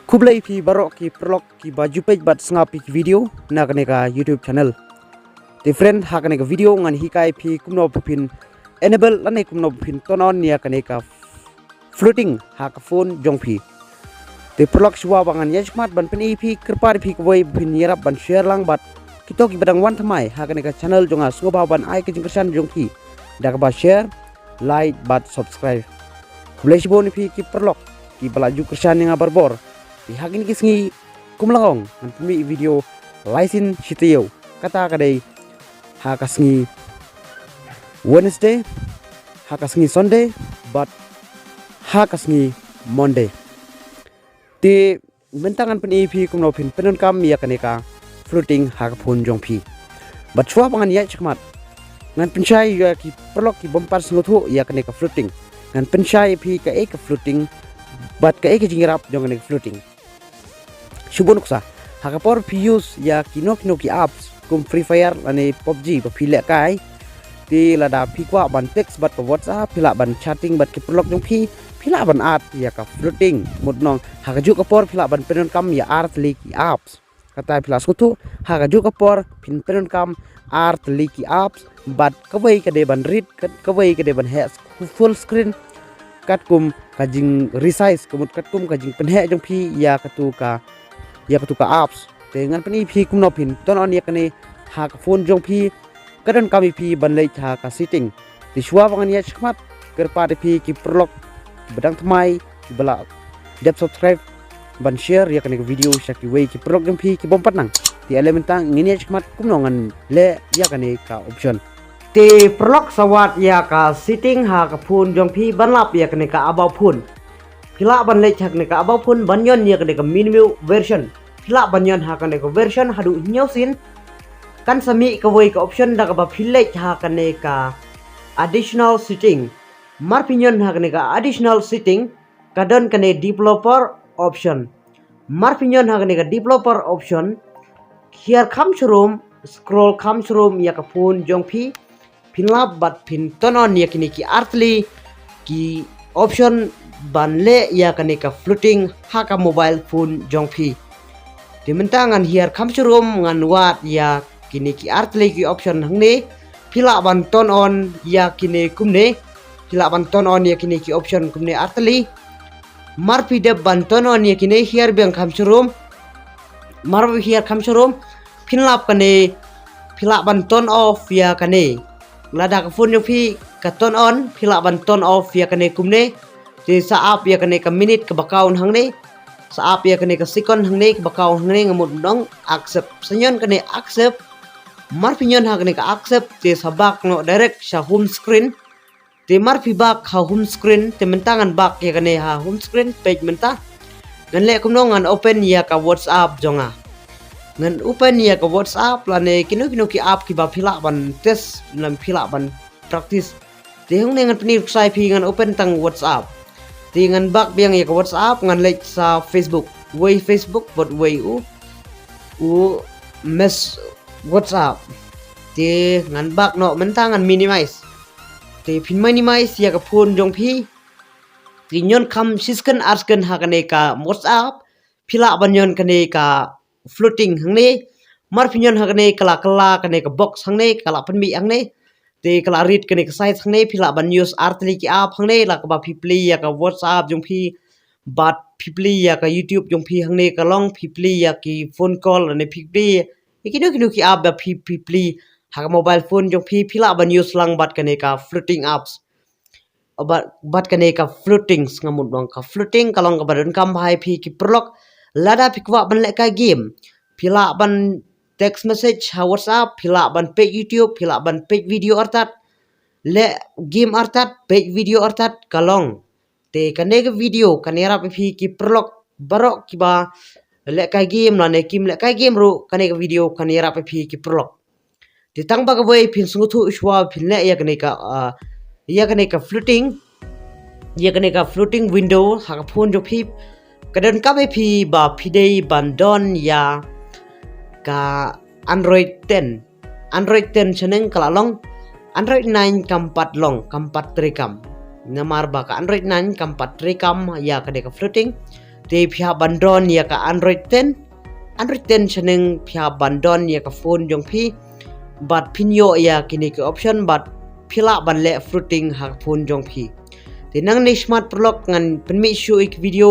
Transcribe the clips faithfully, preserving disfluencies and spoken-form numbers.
Khublei phi baroh ki paralok kiba ju peit bad sngap ïa ki video na kane ka YouTube channel. Te friend, ha kane ka video ngan hikai phi kumno ba phin enable lane kumno ba phin turn on ïa kane ka floating ha ka phone jong phi. Te paralok, shuwa ba ngan ïaid shakhmat ban pyni ïa phi, kyrpad ïa phi kawei ba phin ïarap ban share lang bad kito kiba dang wan thymmai ha kane ka channel jong nga, sngewbha ban ai ka jingkyrshan jong phi da kaba share, like bad subscribe. Khublei shibun ïa phi ki paralok kiba la ju kyrshan ïa nga barabor. Te ha kine ki sngi, kum la ong, ngan pynmih video lai sien shi taïew, kata ka dei ha ka sngi Wednesday, ha ka sngi Sunday bad ha ka sngi Monday. Te mynta ngan pyni ïa phi kumno phin pyndonkam ïa kane ka floating ha ka phone jong phi. Bad shuwa ba ngan ïaid shakhmat, ngan pynshai ïa ki paralok ki bym pat sngewthuh ïa kane ka floating. Ngan pynshai ïa phi kaei ka floating bad kaei ka jingïarap jong kane ka floating. Shu bun nuksa, ha ka por phi use ïa kino kino ki apps kum Free Fire lane PUBG ba phi lehkai, te lada phi kwah ban text bad ka WhatsApp, phi lah ban chatting bad ki paralok jong phi, phi lah ban add ïa ka floating. Mut nong, ha kajuh ka por phi lah ban pyndonkam ïa artylli ki apps. Kata phi lah sngewthuh, ha kajuh ka por phin pyndonkam artylli ki apps, bad kawei ka dei ban read, kat-, kawei ka dei ban heh full screen, katkum ka jing resize, ka mut katkum ka jingpynheh jong phi ïa katu ka, ïa katu ka apps. Te ngan pyni ïa phi kumno phin turn on ïa kane ha ka phone jong phi, ka donkam ïa phi ban leit ha ka setting. Te shuwa ba ngan ïaid shakhmat, kyrpad ïa phi ki paralok ba dang thymmai, kiba la dep subscribe, ban share ïa kane ka video sha kiwei ki paralok jong phi ki bym pat nang. Te ale mynta ngin ïaid shakhmat kumno ngan leh ïa kane ka option. Te paralok, sa wad ïa ka setting ha ka phone jong phi, ban lap ïa kane ka about phone. Phi lah ban leit ha kane ka about phone ban ïoh ïa kane ka minimum version. Phi lah ban ïoh ha kane ka version haduh hynñiew sien. Kan sa mih kawei ka option da kaba phi leit ha kane ka additional setting. Mar phi ïoh ha kane ka additional setting, ka don kane developer option. Mar phi ïoh ha kane ka developer option, hiar kham shrum, scroll kham shrum ïa ka phone jong phi, phin lap bad phin turn on ïa kine ki artylli ki option ban leh ïa kane ka floating ha ka mobile phone jong phi. Te mynta ngan hiar kham shrum, ngan wad ïa kine ki artylli ki option hangne. Phi lah ban turn on ïa kine kumne. Phi lah ban turn on ïa kine ki option kumne artylli. Mar phi dep ban turn on ïa kine, hiar biang kham shrum. Mar phi hiar kham shrum, phin lap kane, phi lah ban turn off ïa kane. Lada ka phone jong phi ka turn on, phi lah ban turn off ïa kane kumne. Te sa ap ïa kane ka minute kaba count hangne. Sa ap ïa kane ka second hangne kaba count hangne, nga mut nong accept. Sa ïoh kane accept. Mar phi ïoh ha kane ka accept, te sa back noh direct sha home screen. Te mar phi back ha home screen, te mynta ngan back ïa kane ha home screen page mynta. Ngan leh kumno, ngan open ïa ka WhatsApp jong nga. Ngan open ïa ka WhatsApp lane kino kino ki app kiba phi lah ban test, lane phi lah ban practice. Te hangne ngan pyni ruh sa ïa phi, ngan open tang WhatsApp. Te ngan back biang ïa ka WhatsApp, ngan leit sa Facebook. Wei Facebook bad wei u, u mes WhatsApp. Te ngan back noh mynta, ngan minimize. Te phin minimize ïa ka phone jong phi. Te ïoh kham shi second ar second ha kane ka WhatsApp, phi lah ban ïoh kane ka floating hangne. Mar phi ïoh ha kane ka la kylla kane ka box hangne, ka la pynmih hangne. Te ka la rit kane ka size hangne, phi lah ban use artylli ki app hangne, la kaba phi plie ïa ka WhatsApp jong phi, bad phi plie ïa ka YouTube jong phi hangne ka long, phi plie ïa ki phone call, lane phi plie ïa kino kino ki app ba phi, phi plie ha ka mobile phone jong phi, phi lah ban use lang bad kane ka floating apps. Bad, bad kane ka floating, nga mut nong ka floating ka long kaba donkam bha ïa phi ki paralok. Lada phi kwah ban lehkai game, phi lah ban text message ha WhatsApp, phi lah ban peit YouTube, phi lah ban peit video artat, leh game artat, peit video artat ka long. Te kane ka video kan ïarap ïa phi ki paralok baroh kiba lehkai game lane kim lehkai game ruh, kane ka video kan ïarap ïa phi ki paralok. Te tang ba kawei phin sngewthuh shuwa phin leh ïa kane ka, ah, ïa kane ka floating, ïa kane ka floating window ha ka phone jong phi. Ka donkam ïa phi ba phi dei ban don ïa ka Android ten. Android ten shaneng ka la long, Android nine kam pat long, kam pat treikam. Namar ba ka Android nine kam pat treikam ïa kane ka floating. Te phi hap ban don ïa ka Android ten. Android ten shaneng phi hap ban don ïa ka phone jong phi. Bad phin ïoh ïa kine ki option bad phi lah ban leh fruiting ha ka phone jong phi. Te nangne shakhmat paralok ngan pynmih shuh ïa ki video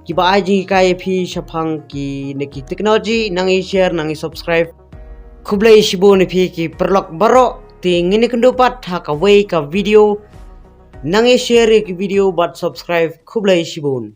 kiba ai jinghikai ïa phi shaphang kine ki technology, nang ïa share, nang ïa subscribe. Khublei shibun ïa phi ki paralok baroh. Te ngin ïakynduh pat ha kawei ka video. Nang ïa share ïa ki video bad subscribe. Khublei shibun.